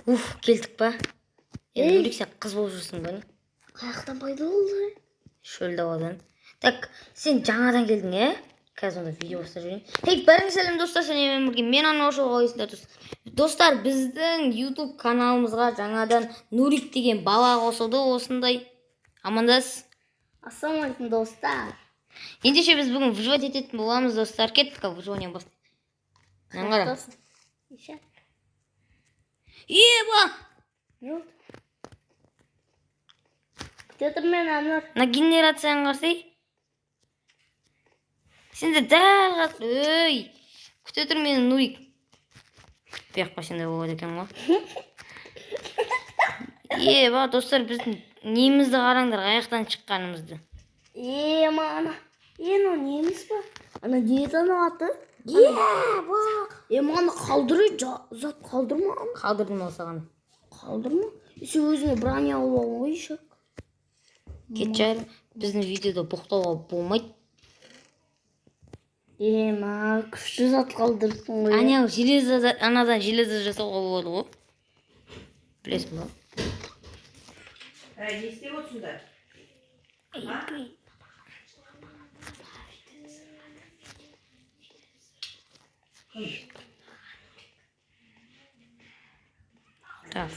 Уф, келдік па? Ей. Нурик, сен қыз болып жүрсің ба, не? Қаяқтан пайда болды? Шөл даладан. Так, сен жаңадан келдің, ә? Қазір онда видео бастап жіберейін. Хей, бәріңе сәлем, достар, сіздермен бірге мен Ануар қалайсыңдар, достар? Достар, біздің YouTube каналымызға жаңадан Нурик деген бала қосылды осындай. Амандас. Ассалаумағалейкум, достар. Ендеше біз бүгін выживать ететін боламыз, достар. Кеттік, ал выживание бастайық. Мынаны қара. Қаяқтасың? Ещё. Еба! Не болды? Күте тұр мен, Ануар. Мына генерацияны қарасай. Сендер дәл қазір, өй, күте тұр мені, Нурик. Күтпей ақ қойсаң да болады екен ғой. Еба, достар, біздің немізді қараңдар, қаяқтан шыққанымызды. Е, мана. Е, мынау неміз ба? Ана не еді анау аты? Еба! Е, маған қалдыр, зат қалдырма. Қалдырдым ал саған. Қалдырма. Сен өзіңе броня алып алған ғой еще. Кет жайыр, біздің видеода боқтауға болмайды. Е, ма, күшті зат қалдырыпсың ғой. Әне, железо, анадан железо жасауға болады ғой. Білесің ба? Ә, не істеп отырсыңдар? А? Так.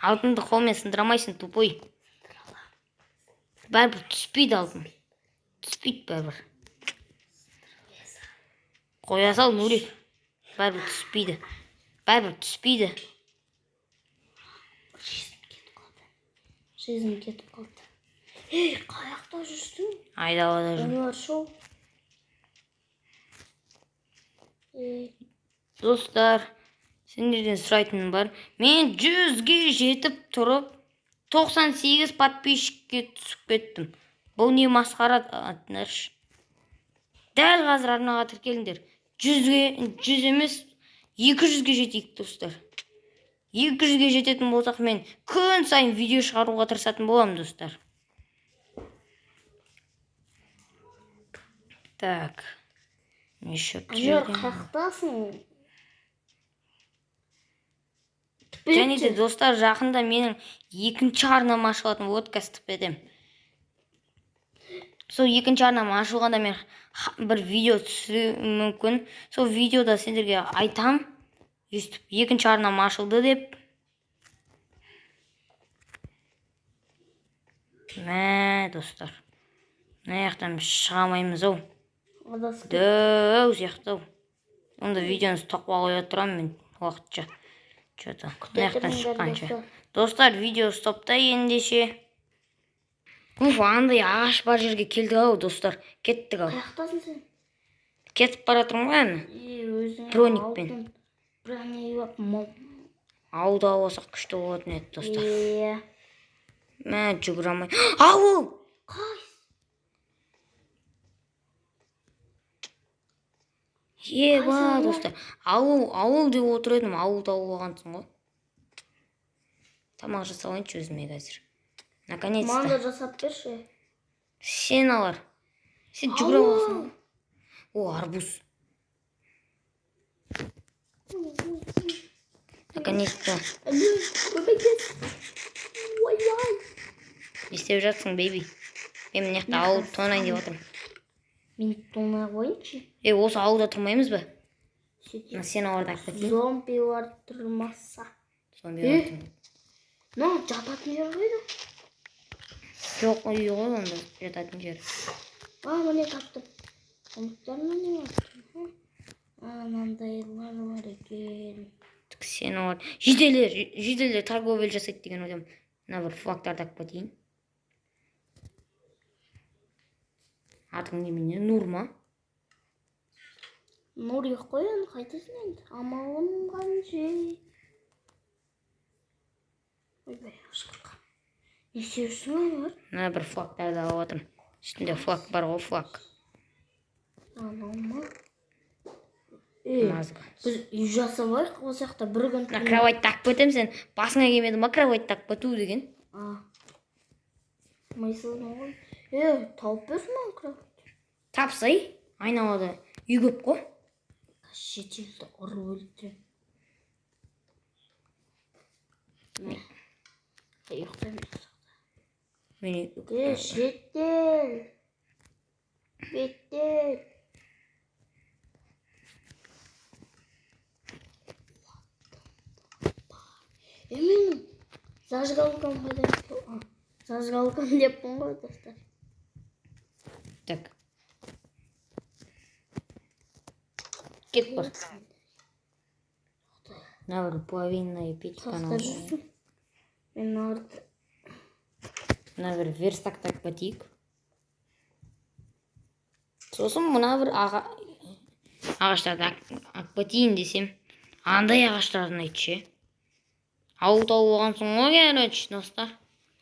Алтынды қолмен сындыра алмайсың, тупой. Бәрібір түспейді алтын. Түспейді бәрібір. Қоя сал, Нурик. Бәрібір түспейді. Бәрібір түспейді. Жизнь кетіп қалды. Жизнь кетіп қалды. Ей, қаяқта жүрсің? Айдалада жүрмін. Ануар шоу. Ей, Достар, сендерден сұрайтыным бар. Мен 100-ге жетіп тұрып, 98 подписчикке түсіп кеттім. Бұл не масқара, айтыңдаршы. Дәл қазір арнаға тіркеліңдер. 100-ге, 100 емес, 200-ге жетейік, достар. 200-ге жететін болсақ, мен күн сайын видео шығаруға тырысатын боламын, достар. Так. Неше Ануар, жерден? қаяқтасың? Және де, достар, жақында менің екінші арнам ашылатын болады, етем. Сол екінші арнам ашылғанда мен бір видео түсіруім мүмкін. Сол видеода сендерге айтам, өйстіп екінші арнам ашылды деп. Мә, достар. Мына жақтан біз шыға алмаймыз ау. Адасып Дәу сияқты ау. Онда видеоны стопқа қоя тұрамын мен уақытша. Чё-то мына жақтан тұрыңдар, шыққанша. достар. Достар, видео стопта ендеше. Уф, андай ағаш бар жерге келдік ау, достар. Кеттік ау. Қаяқтасың сен? Кетіп бара жатырмын ғой әні. Е, өзіңе Броникпен. алтын броня киіп алып, мол. Ауды алып алсақ күшті болатын еді, достар. Е, Мә, жүгіре алмай. Ауыл! қайсы? Еба, Қайсы достар. Ауыл, ауыл деп отыр едім, ауыл тауып алғансың ғой. Тамақ жасап алайыншы өзіме қазір. Наконец-то. Маған да жасап берші. Сен алар. Сен жүгіре Ауыл. аласың ғой. О, арбуз. Наконец-то. Көмектес. Ой-ой. Не істеп жатсың, бейби? Мен мына жақта ауыл тонайын деп отырмын. Мен тонай қояйыншы. Е, осы ауылда тұрмаймыз ба? Сөйтіп Мына сен аларды алып кетейін. зомбилар тұрмаса. Зомбилар Е? тұрмайды. Мына жататын жер қайда? Жоқ, үй ғой онда жататын жер. А, міне таптым. Ұмыттарма не бар? А, мынандайлар бар екен. Тік сен алар. Жителдер, жителдер торговля жасайды деген ойдамын. Мына бір флагтарды алып кетейін. Атың немене? Нур ма? Нурик қой енді, қайтесің енді? Амалым қанша? Ойбай, ашқырған. Не істеп жүрсің, Ануар? Мына бір флагтарды алып отырмын. Үстінде флаг бар ғой, флаг. Анау ма? Е, Мазға. біз үй жасап алайық осы жақта бір күн. Мына кроватьты алып кетемін, сен басыңа келмеді ма кроватьты алып кету деген? А. Мисызбын ғой. Е, тауып берші маған кровать. Тапсай, айналада үй көп қой. Шетелді ұрып өлтіремін. Ұйықтаймын. Мен Жеттел. Беттел. Менің зажигалкам қайда? Зажигалкам деппін ғой, достар. Так. Кет бар. Мына бір плавильная печканы Қаяқта жүрсің? Мен арты. Мына бір верстак тапып кетейік. Сосын мына бір ағаштарды алып кетейін десем, андай ағаштарын айтшы. Ауыл тауып алғансың ғой, короче, достар.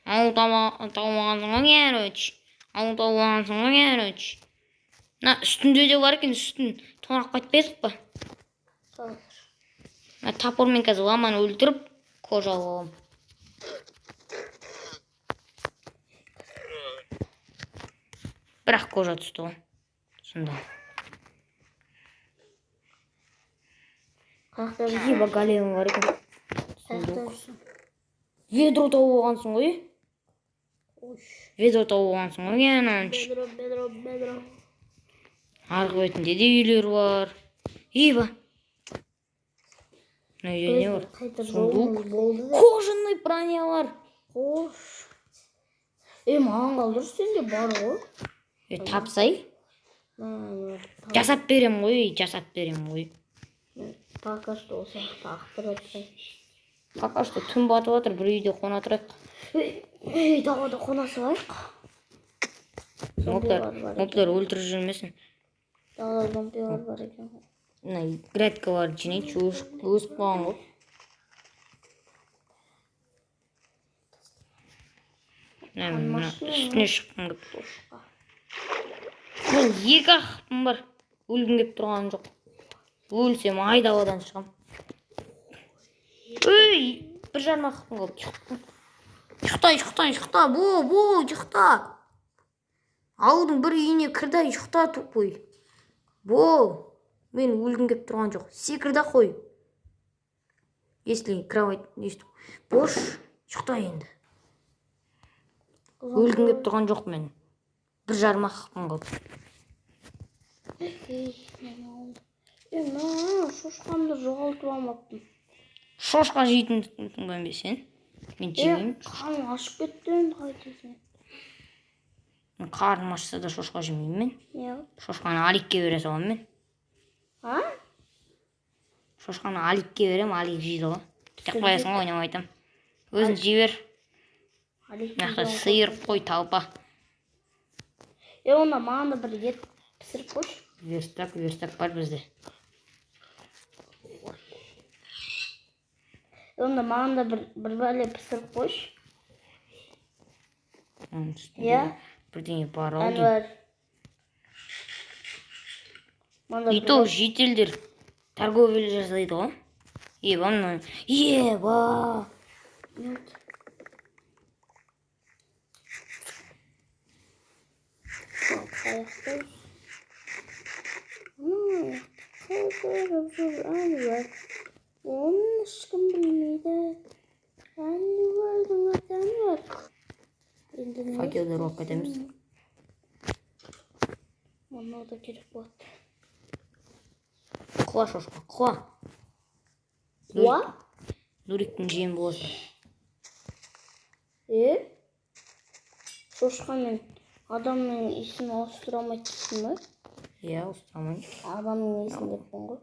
Ауыл тауып алғансың ғой, короче. Ауыл тауып алғансың ғой, короче. Мына үстінде де бар екен, үстін тонап қайтпедік па? Мына топормен қазір ламаны өлтіріп, кожа алып аламын. Бірақ кожа түсті ғой. Сонда. Қаяқта жүрсің? Еба, голем бар екен. Қаяқта жүрсің? Ведро тауып алғансың ғой. Ой. Ведро тауып алғансың ғой, ананшы. Бедро, бедро, бедро. Арғы бетінде де үйлер бар. Еба. Мына үйде не бар? Қайта Сундук. жолымыз болды да. Кожаный бронялар. Қош. Маған қалдыр, сенде бар ғой. Тапсай. Мә, Жасап берем ғой, жасап берем ғой. Мен пока что осы жақта ақтыра тұрайын. Пока что түн батып жатыр, бір үйде қона тұрайық. Ей, далада қона салайық. Моблар, Зомбилар бар екен. моблар өлтіріп жүрмесін. Далада зомбилар бар екен. Мына грядкаларды жинайыншы, өсіп қалған ғой. Мына үстіне шыққым келіп тұр. Мен екі ақ хпым бар. Өлгім келіп тұрған жоқ. Өлсем айдаладан шығам. Ей, бір жарым ақ хпым қалды. Ұйықта, ұйықта, ұйықта, бол, бол, ұйықта. Ауылдың бір үйіне кір да ұйықта, тупой. Бол. Мен өлгім келіп тұрған жоқ. Секір да қой. Если кровать есть. Бош, ұйықта енді. Өлгім келіп тұрған жоқ мен. Бір жарым ақ хпым қалды. Ей, мә, шошқамды жоғалтып алмаппын. Шошқа жейтінсің ба сен? Мен жемеймін. Қарным ашып кетті енді қайтесің. Мен қарным ашса да шошқа жемеймін мен. Не? Шошқаны Аликке бере саламын мен. А? Шошқаны Аликке беремін, Алик жейді ғой. Деп қоясың ғой, ойнап айтамын. Өзің жей бер. Алик. Мына жақта сиыр, қой, талпа. Онда маған да бір ет пісіріп қойшы. Верстак, верстак бар бізде. Онда маған да бір бәле пісіріп қойшы. Оның үстінде Иә? бірдеңе бар ау деймін. Әнуар. Маған да И то жителдер торговля жасайды ғой. Еба, мына. Еба. Не болды? Қаяқта? Қыдырып жүр Әнуар. Оны ешкім білмейді. Әнуардың аты Әнуар. Енді не Факелдер алып кетеміз. Мынау да керек болады. Құла, шошқа, құла. Құла? Нуриктің жемі боласың. Шошқа мен адамның иісін ауыстыра алмайды дейсің ба? Иә, ауыстыра алмаймын. Адамның иісін деппін ғой.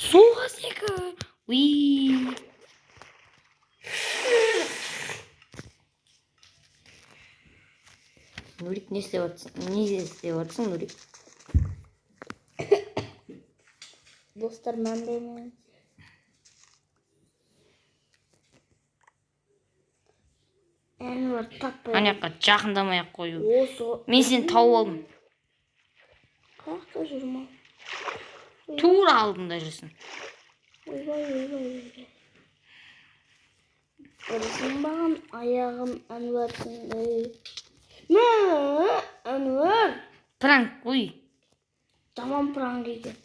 Суға секір. Уи. Нурик, не істеп жатрсың? Не істеп жатрсың, Нурик? Достар, мән бермеңіз. Әнуар таппай. Ана жаққа жақындамай ақ қою. Осы Мен сені тауып алдым. Қаяқта жүрмін? Тура алдында жүрсің. Ойбай, ойбай, ойбай. Ырсынбаған аяғым Әнуарсындай. Мә, Әнуар. Пранк қой. Жаман пранк екен.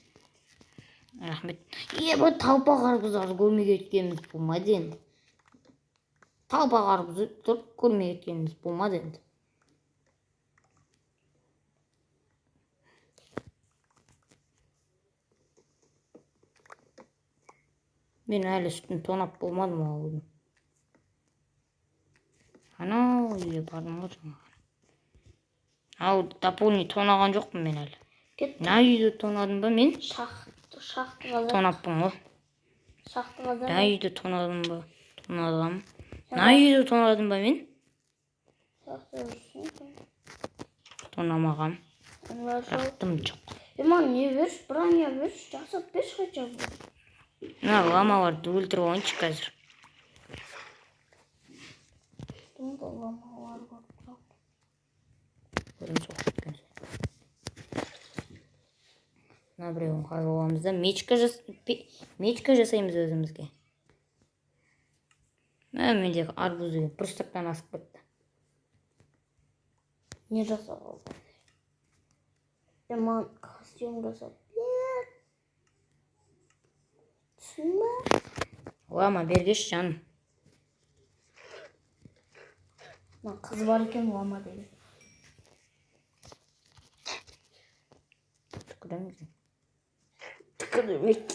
Рахмет. Е, бұл талпа қарбыздарды көрмей кеткеніміз болмады енді. Талпа қарбызды тұрып көрмей кеткеніміз болмады енді. Мен әлі үстін тонап болмадым ауылдың. Анау үйге бардым ғой жаңа. Ау, дополнительный тонаған жоқпын мен әлі. Кет. Мына үйді тонадым ба мен? Шахты қаза. Тонаппын ғой. Шахты қаза. Мына үйді тонадым ба? Тонадым. Мына үйді тонадым ба мен? Шахты жүрсің. Тонамағам. Аналар Бірақ тым жоқ. Е, маған не берші, броня берші, жасап берші хотя бы. Мына ламаларды өлтіріп алайыншы қазір. Тым да ламалар бар. Өзім соғып кеткен. Мына біреуін қазып аламыз да мечка жасаймыз өзімізге. Мә, мендегі арбуз деген бір стактан асып кетті. Не жасап алдың? Е, маған костюм жасап бер. Түсін ба? Лама бергеш жаным. Мына қыз бар екен, лама деген. Түкіремін. Түкірмек.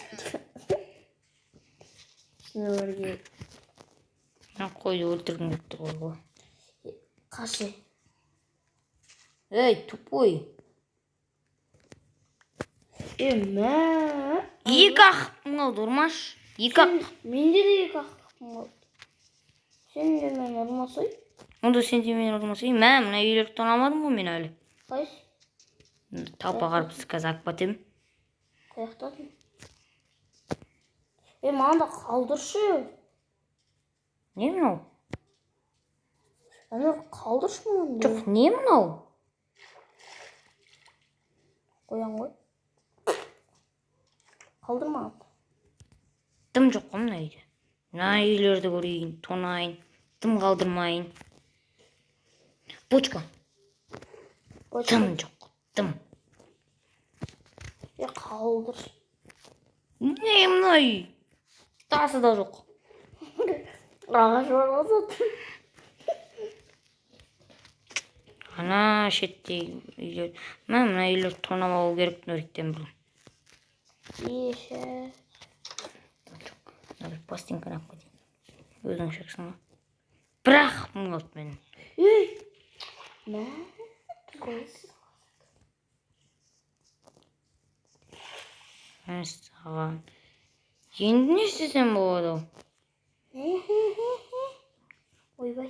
Шыны бірге. Мына қойды өлтіргім келіп тұр ғой. Қашы. Ей, тупой. Е, мә. Екі ақ қалды, ұрмашы. Екі ақ. Менде де екі ақ қалды. Сен де мені ұрмасай. Онда сен де мені ұрмасай. Мә, мына үйлерді тонамадым ғой мен әлі. Қайсы? Талпа қарбызды қазір алып кетемін. Қаяқтадың? Е, маған да қалдыршы. Не мынау? Ана қалдыршы маған. Жоқ, не мынау? Қоян ғой. Қалдыр маған. Дым жоқ қой мына үйде. Мына үйлерді көрейін, тонайын, дым қалдырмайын. Бочка. Бочка. Дым жоқ, дым. Е, қалдыр. Не мына үй? Тасы да жоқ. Ағаш бар ғой зат. Ана шеттегі үйлер. Мына үйлерді тонап алу керек Нұриктен бұрын. Еше. Жоқ. Мына бір пластинканы алып кетейін. Өзің шексің ғой. Бірақ мың қалды менің. Ей. Мә. Мәссаған. Енді не істесем болады ол? Ойбай.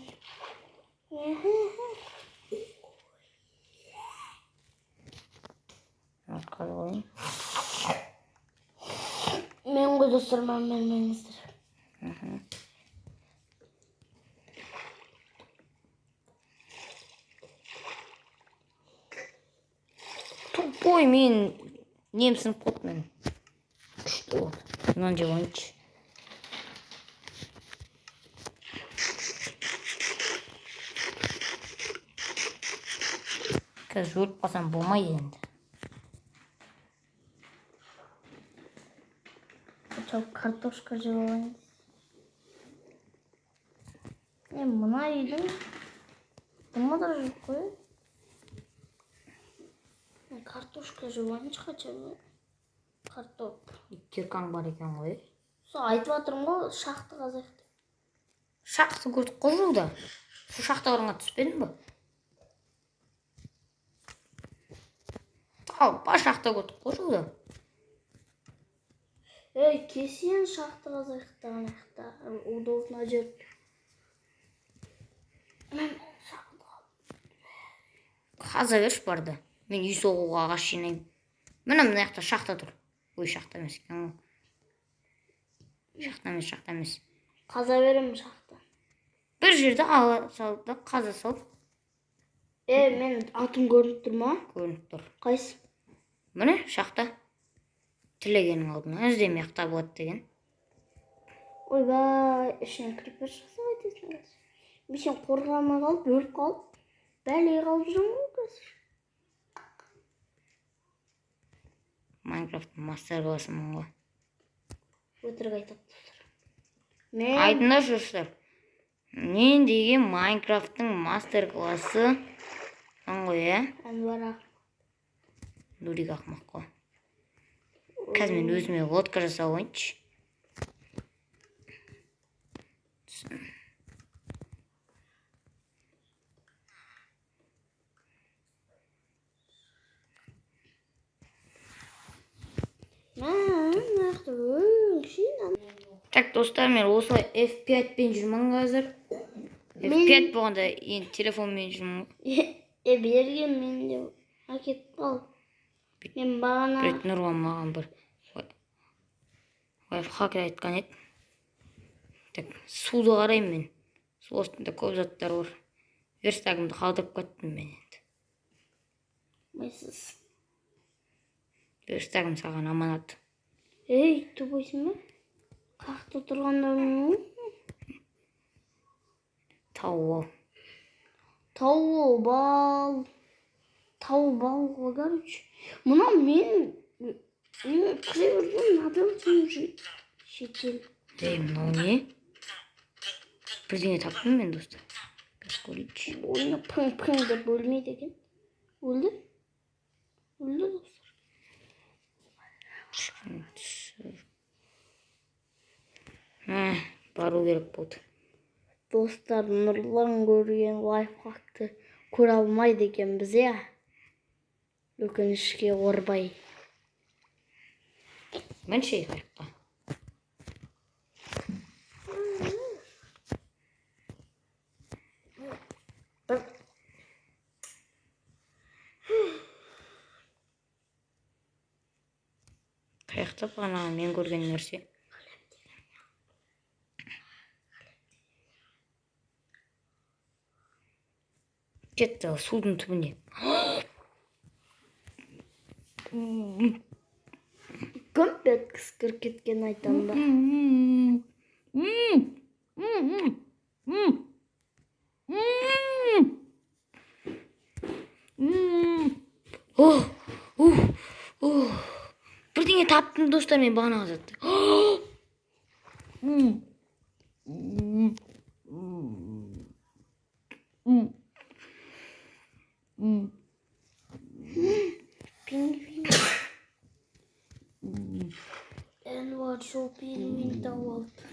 Қазып алайын. Мен ғой достар, маған бермеңіздер. Тупой мен нем сынып қалды менің. Күшті болды. Мынаны жеп алайыншы. Қазір өліп қалсам болмайды енді. Хотя бы картошка жеп алайын. Е, мына үйдің дымы да жоқ қой. Мен картошка жеп алайыншы хотя бы. Картоп. Киркаң бар екен ғой. Сол айтып жатырмын ғой, шақты қазайық деп. Шақты көрдік қой жолда. Сол шахталарыңа түспедің ба? Талпа шахта көрдік қой жолда. Ей, кесен шақты қазайық та ана жақта. Удобно жер. Мен шақты Қаза берші барды. Мен үй соғуға ағаш жинаймын. Міне мына жақта шахта тұр. Ой, шахта емес екен ғой. Шахта емес, шахта емес. Қаза беремін шахта. Бір жерде ала салып да қаза салып. Е, мен атым көрініп тұр ма? Көрініп тұр. Қайсы? Міне шахта. Тілегеннің алдына іздемей ақ табылады деген. Ойбай, ішінен крипер шықса қайтесің қазір. Мен сен қорғамай қалып, өліп қалып, бәле қалып жүрмін ғой қазір. Майнкрафт мастер классымын ғой. Өтірік айтады достар. Мен Айтыңдаршы, достар. Мен деген Майнкрафттың мастер классы ғой, иә? Әнуар ақ. Нурик ақымақ қой. Қазір мен өзіме лодка жасап алайыншы. Так, достар, мен осылай F5 пен жүрмін қазір. F5 болғанда енді телефонмен жүрмін. Берген мен де әкетіп қал. Мен бағана Бір рет Нұрлан маған бір лайфхак айтқан еді. Так, суды қараймын мен. Су астында көп заттар бар. Верстагымды қалдырып кеттім мен енді. Майсыз. Верстагым саған аманат. Ей, тупойсың ба? Қақта тұрғанда Тауып ал. Тауып ал. Тауып ал ғой, короче. Мына мен кіре берген адам шетел. Ей, мынау не? Бірдеңе таптым мен, достар. Қазір көрейінші. Ойына пың-пың деп өлмейді екен. Өлді? Өлді, достар. Бару керек болды. Достар, Нұрлан көрген лайфхакты көре алмайды екенбіз, иә? Өкінішке орай. Мінші қайыққа. Бір. Қайықта бағана мен көрген нәрсе. Кетті судың түбіне. Көмп еткізіп кіріп кеткен айтам ба? Бірдеңе таптым, достар, мен бағанағы затты. Пингвин. Әнуар сол пингвин тауып алды.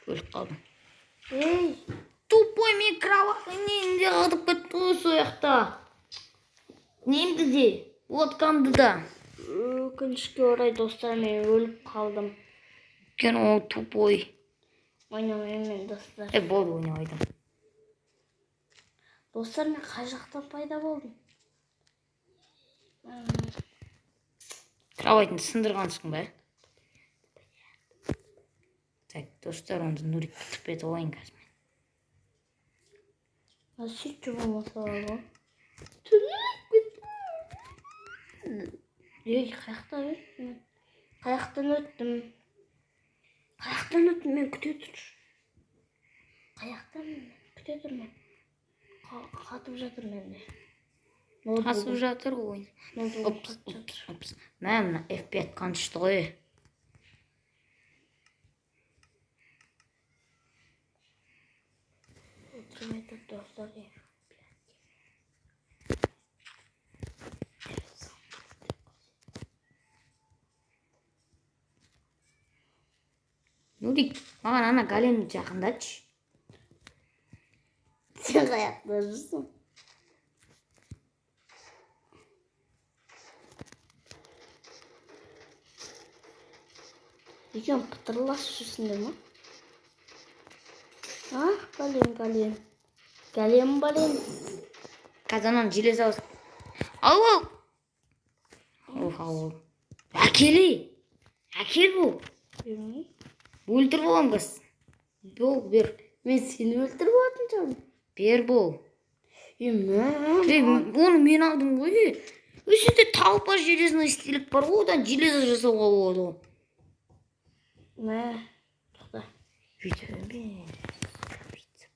Өліп қалдым. Ей! Тупой, мен кроватьімде қалдып кетті ғой сол жақта. Немді де, лодкамды да. Өкінішке орай, достар, мен өліп қалдым. Өйткені ол тупой. Ойнамаймын мен, достар. Болды, ойнамайтын. Достар, мен қай жақтан пайда болдым? Кроватьны сындырғансың ба? Так, достар, онда Нурикті тіп етіп алайын қазір мен. Сөйтші болмаса бар ғой. Түнеп кеттім. Ей, қаяқтан өттім? Қаяқтан өттім? Қаяқтан өттім мен, күте тұршы. Қаяқтан күте тұр мен. Қатып жатыр менде. Қатып жатыр ғой. Опс, опс, опс. Мә, мына F5 қанышты ғой. Достар. Нурик, маған ана големді жақындатшы. Сен қаяқта жүрсің? Екеуің пытырласып жүрсіңдер ма? А, голем, голем. Голем, голем. Қазір ананы желе салсын. Ал, ал. Ох, ал. Әкел, әкел бұл. Өлтіріп аламын қазір. Бол, бер. Мен сені өлтіріп алатын шығармын. Бер бол. Е, оны мен алдым ғой. Өсінде толпа железный стилек бар ғой, одан железо жасауға болады ғой. Мә, тоқта. Бүйтіп емес. Бүйтіп.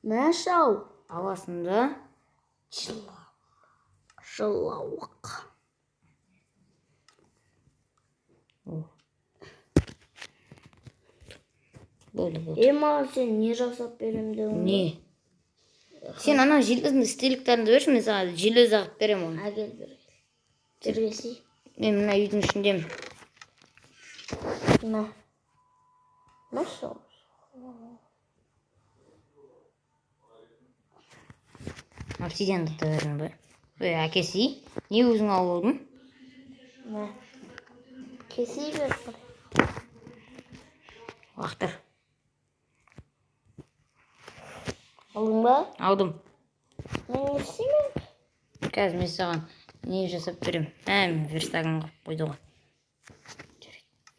Мә, шал. Аласың да. Жылауық. О. Болды, болды. Е, маған сен не жасап берем дедің? Не? Сен ана железный стеликтарыңды берші, мен саған железо қылып беремін оны. Әкел, бер. Бергесі. Мен мына үйдің ішіндемін. Мә. Мә, шал. Обсидианды да бердің бе? Ой, әкесі, не өзің алып алдың? Мә. Кесе бер. Лақтыр. Алдың ба? Алдым. Мен не істеймін? Қазір мен саған не жасап беремін. Ә, мен верстагын қойып қойды ғой.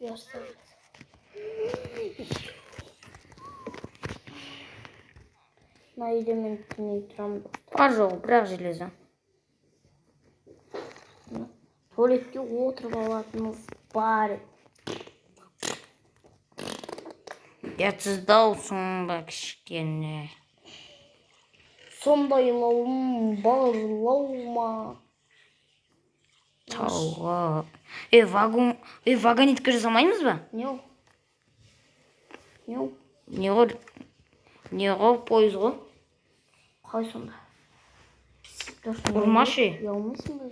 Верстак. Мына үйде мен түней тұрамын. Бар жоғы бір-ақ железо. Туалетке отырып алатынымыз бар. Ұятсыздаусың ба кішкене? Сондай лауым бар лаума. Тауға. Е, вагон, е, вагонетка жасамаймыз ба? Не ол? Не ол? Не ғой? Не ғой, пойыз ғой? Қалай сонда? Ұрмашы. Ұялмайсың ба?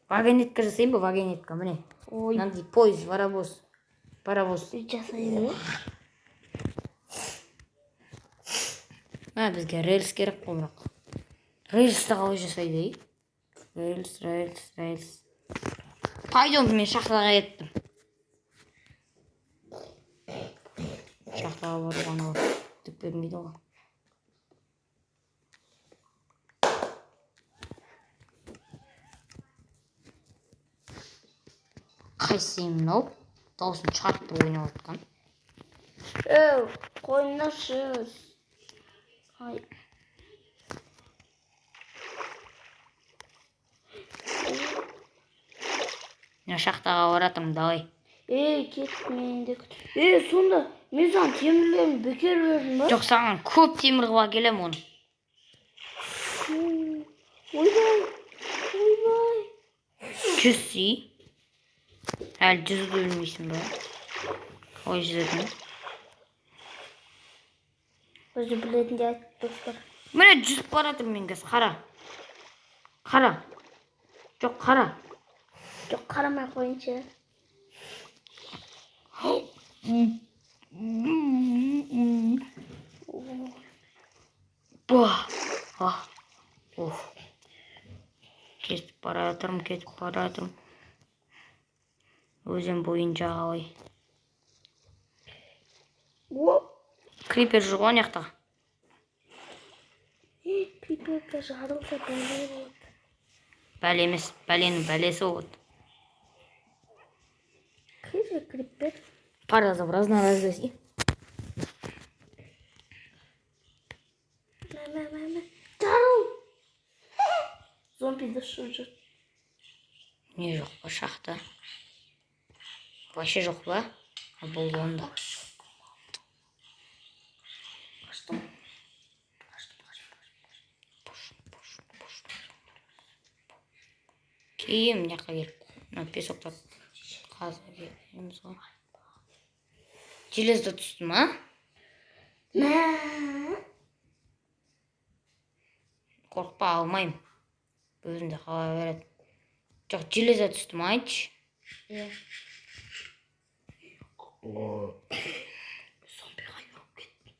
Вагонетка жасайын ба, вагонетка, міне. Ой, Мынандай пойыз, паровоз. Паровоз. жасаймын. А, бізге рельс керек қой бірақ. Рельсті қалай жасайды, ей? Рельс, рельс, рельс. Пойдем, мен шахтаға кеттім. Шахтаға баруға анау түк бермейді ғой. Қайсы мынау? Дауысын шығарып ойнап отқан. Өу, қойыңдаршы. Ай. Мен шахтаға баратырмын, давай. Ей, кет, мен де күт. Ей, сонда мен саған темірлерін бекер бердім ба? Жоқ, саған көп темір қылып әкелемін оны. Ойбай, ойбай. Жүз сүй. Әлі жүзуді білмейсің ба? Қалай жүзетін? Өзі білетіндей айтты, достар. Міне жүзіп баратырмын мен қазір, қара. Қара. Жоқ, қара. Жоқ, қарамай қойыншы. Ба. А. Оф. Кетіп баратырмын, кетіп баратырмын. Өзен бойынша қалай. О! Крипер жүр ғой ана жақта. Крипер жарылса бәле болады. Бәле емес, бәленің бәлесі болады. Крипер, крипер. Пора за разнообразие. Мә, мә, мә, мә. Жарыл! Зомби ұшып жүр. Не жоқ па шахта? Вообще жоқ па? А, болды онда. Қаштым. Қаштым, қаштым, қаштым. Кейін мына жаққа келіп, мына песоктар қазып келеміз ғой. Железо түсті ма? Мә. Қорықпа, алмаймын. Өзінде қала береді. Жоқ, железо түсті ма, айтшы? Иә. Зомбиға ұрып кетті.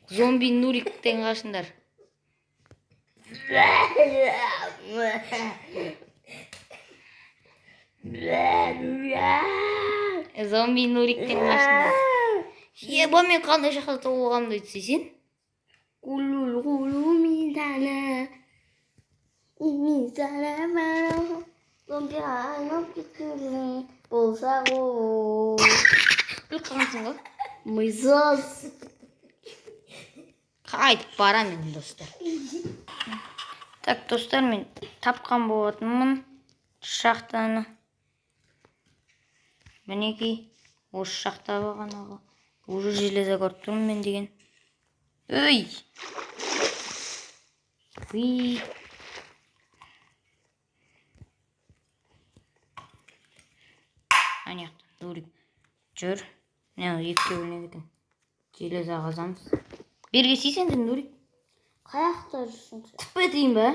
Зомби Нуриктен қашыңдар. Зомби Нуриктен қашыңдар. Еба, мен қандай жақта туылғанымды айтсай сен? Зомбиға айналып кеткен болса ғой. Күліп қалғансың ғой. Мыйсыз. Қайтып барамын енді, достар. Так, достар, мен тапқан болатынмын шахтаны. Мінекей, осы шахта бағанағы. Уже железо көріп тұрмын мен деген. Өй! Уи! Ана жақта дурик жүр. Міне, екіге бөлінеді екен. Железо қазамыз. Берге сен де, Нурик. Қаяқта жүрсің сен? Тіп етейін ба?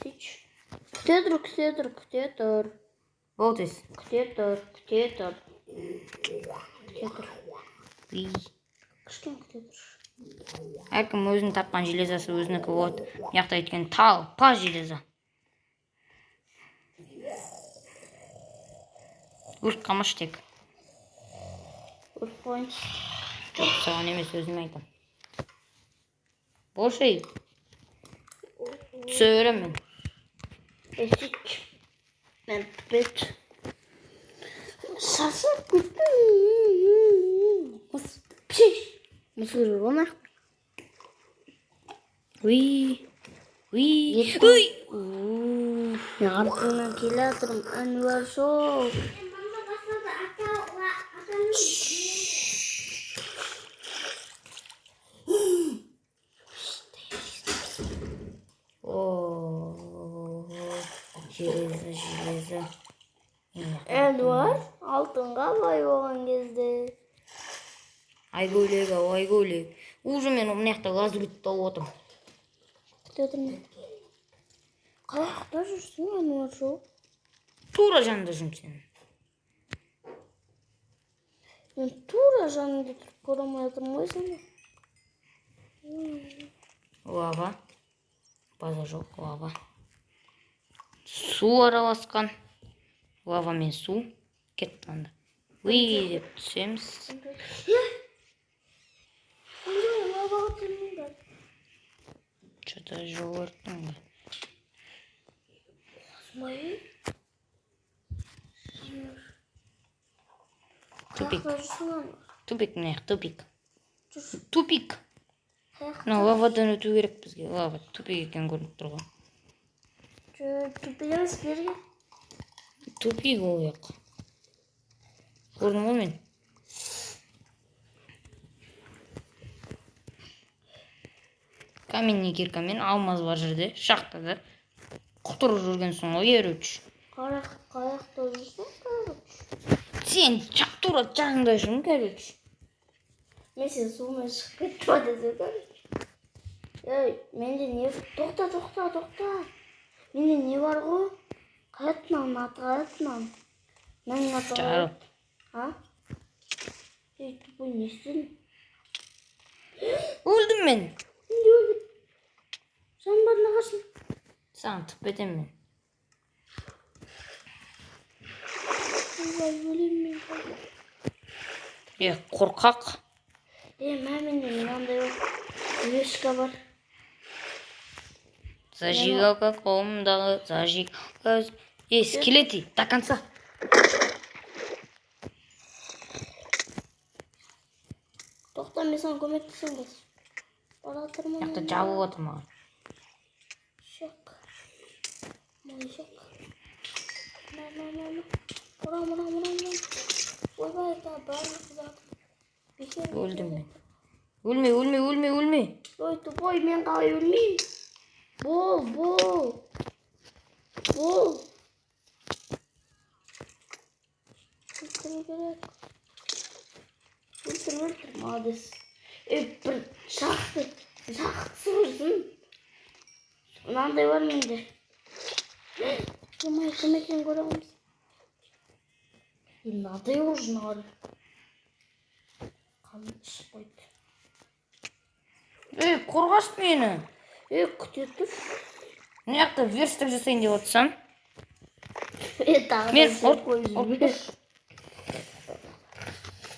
Сөйтші. Күте тұр, күте тұр, күте тұр. Бол тез. Күте тұр, күте тұр. Күте тұр. Уи. Кішкене күте тұр. Әркім өзінің тапқан железасы өзінікі болады. Мына жақта өйткені талпа железо. Өліп қалмашы тек. Өліп қойыншы. Жоқ, саған емес, өзіме айтамын. Болшы ей. Түсе беремін мен. Е, сөйтші. Мен бет. Шаршап кеттім. Мыс. Пшиш. Мыс көріп болмай. Уи. Уи. Екі. Уй. Мен артыңнан келе жатырмын. Әнуар шоу. О, железо, железо. Әнуар алтынға бай болған кезде. Айгөлек, ау, айгөлек. Уже мен мына жақта лазурит тауып отырмын. Күте тұрмын. Қаяқта жүрсің, Әнуар шоу? Тура жанында жүрмін сенің. Мен тура жаныңда тұрып көре алмай жатырмын ғой сені. Лава. База жоқ, лава. Су араласқан. Лава мен су. Кетті анда. Уи деп түсеміз. Е! Ой, лаваға түсірмеңдер. Что-то жол өрттің ғой. Осмай. Тупик. Қаяқта жүрсің, Әнуар? Тупик мына жақ, тупик. Жүрсің. Тупик. Қаяқта? Мына лавадан өту керек бізге. Лава тупик екен көрініп тұр ғой. Жүр, тупик емес, берге. Тупик ол жақ. Көрдім ғой мен. Каменный киркамен алмаз бар жерде, шахтада. Құтырып жүргенсің ғой, короче. Қаяқта жүрсің, короче? Сен тура жаныңда жүрмін, короче. Мен сен сумен шығып кеттім ба десе, короче. Ей, менде не... Тоқта, тоқта, тоқта. Менде не бар ғой? Қаяқ мынаның аты, қаяқ мынаның? Мынаның аты қалай? Жарық. А? Ей, тупой, не істедің? Өлдім мен. Мен де өлдім. Жан бар нағашым. Саған тіп етемін мен. Ойбай, өлемін мен қазір. Е, қорқақ. Е, мә, менде мынандай бар. Вешка бар. Зажигалка қолымдағы, зажигалка. Е, скелеты, до конца. Тоқта, мен саған көмектесемін қазір. Бара жатырмын. Мына жақта жабылып отыр маған. Шық. Мой шық. Мә, мә, мә, мә. Ұрам, ұрам, ұрам, ұрам. Ойбай, та барлық зат. Бекер. Өлдім мен. Өлме, өлме, өлме, өлме. Ой, тупой, мен қалай өлмеймін? Бол, бол. Бол. Өлтіру керек. Өлтір, өлтір, молодец. Ей, бір шақты, шақты жүрсін. Мынандай бар менде. Кім кім екенін көре аламыз. Мынадай уже нар. Қан ішіп қойды. Ей, қорғашы мені. Ей, күте тұр. Мына жақта верстак жасайын деп отырсам. Е, тағы да Мен жеп қойып ұрып жүрмін.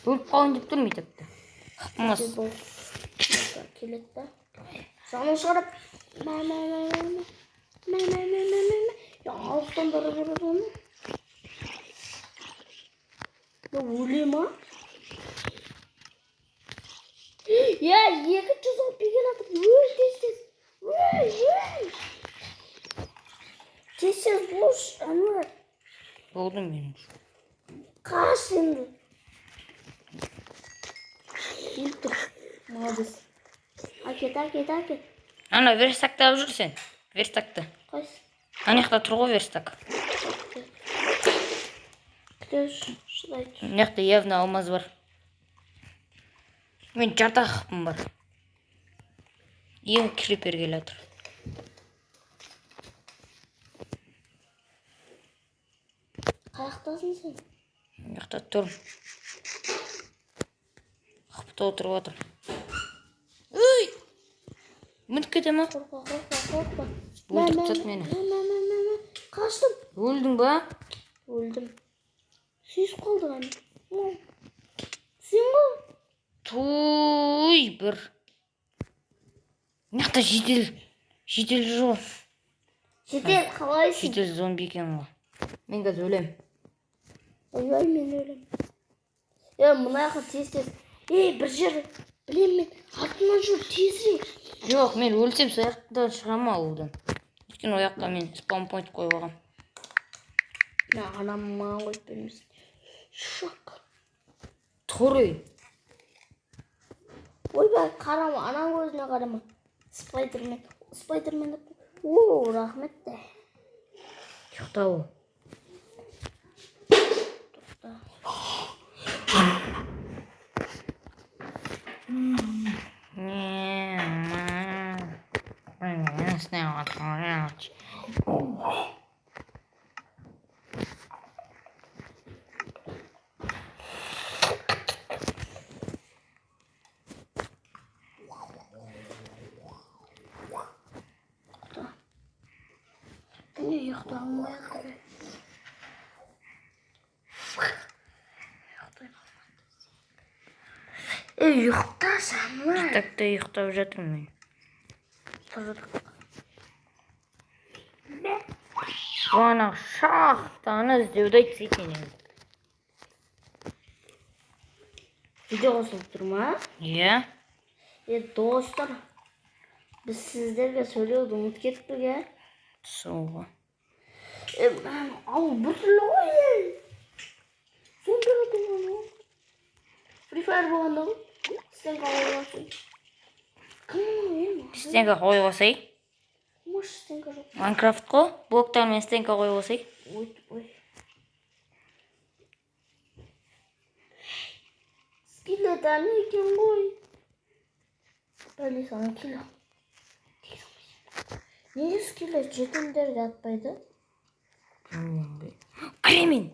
Өліп қалайын деп тұрмын бүйтіп. Қымыз. Бол. Келеді да. Жанын шығарып. Мә, мә, мә, мә, мә. Мә, мә, мә, мә, мә, мә. Я, алыстан бара береді оны. Я, өле ма? Я, 2 зомби келатыр. Өл, тез, тез. Өл, өл. Тез-тез болшы, Әнуар. Болдым мен. Қаш енді. Келіп тұр. Молодец. Әкет, әкет, әкет. Ана верстакты алып жүр сен. Верстакты. Қайсы? Ана жақта тұр ғой верстак. Күте шыдай тұр. Мына жақта явно алмаз бар. Мен жарты хпым бар. Ең крипер келе жатыр. Қаяқтасың сен? Мына жақта тұр. Хп толтырып жатыр. Үй! Мініп кете ма? Қорықпа, қорықпа, қорықпа. Өлтіріп тастады мені. Мә, мә, мә, мә, мә. Қаштым. Өлдің ба? Өлдім. Сүйісіп қалдық әне. Сен ғой. Туй бір. Мына жақта жедел. Жедел жүр ғой. Жедел қалайсың? Жедел зомби екен ғой. Мен қазір өлем. Ойбай, мен өлем. Е, мына жаққа тез-тез. Ей, бір жер білем мен. Артымнан жүр, тезірек. Жоқ, мен өлсем сол жақтан шығамын ауылдан. Өйткені ол жаққа мен спаун пойнт қойып алғанмын. Мә, анам маған қойып бермесін. Шок. Тұр ей. Ойбай, қарама, ананың көзіне қарама. Спайдермен, Спайдермен деп. О, рахмет те. Ұйықта ол. Тоқта. Не ұйықтай алмай жатыр. Ей, ұйықташы, Ануар. Так-та ұйықтап жатырмын мен. Ана шахтаны іздеуді айтса екен енді. Видео қосылып тұр ма? Иә. Е, достар, біз сіздерге сөйлеуді ұмытып кеттік, ә? Сол ғой. Е, ауыл біртүрлі ғой, е. Зомбиға толған ғой. Free Fire болғанда ғой. Стенка қойып алсай. Кім мынау енді? Стенка қойып алсай. Может, стенка жоқ. Майнкрафт қой. Блоктармен стенка қойып алсай. Ой, ой. Скелет әне екен ғой. Бәле саған келе. Неге скелет жетімдерге атпайды? Кремень.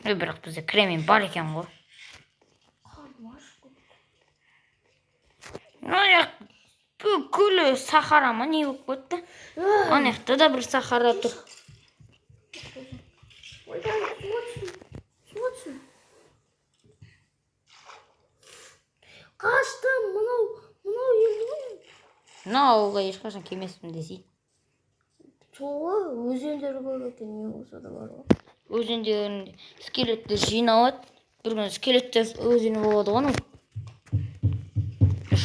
Ой, бірақ бізде кремень бар екен ғой. Қарным ашып кетті. Мына жақ бүкілі сахара ма не болып кетті? Ана жақта да бір сахара тұр. Ойбай, суға түстім. Суға түстім. Қаштым, мынау елді ғой. Мына ауылға ешқашан келмеспін десей. Сол ғой, өзендер көп екен, не болса да бар ғой. Өзендерінде скелеттер жиналады. Бір күні скелеттер өзені болады ғой анау.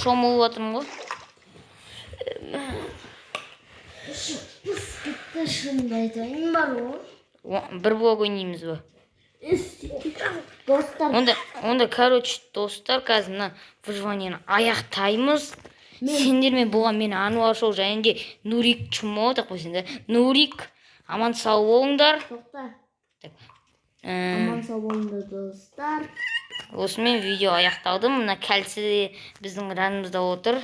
Шомылып жатырмын ғой. Пыс кетті, шынымды айтайын бар ғой. Бір блок ойнаймыз ба? Достар. Онда, короче, достар, қазір мына выживаниені аяқтаймыз. Сендермен болған мен Ануар Шоу және де Нурик Чмо деп қойсаң да. Нурик, аман сау болыңдар. Тоқта. Так. Аман сау болыңдар, достар. Осымен видео аяқталды. Мына кәлсі де біздің жанымызда отыр.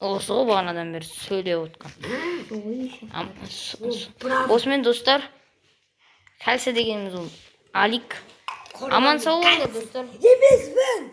Осы ғой бағанадан бері сөйлеп отқан. Осымен достар, кәлсі дегеніміз ол Алик. Аман сау болыңдар, достар. Емеспін.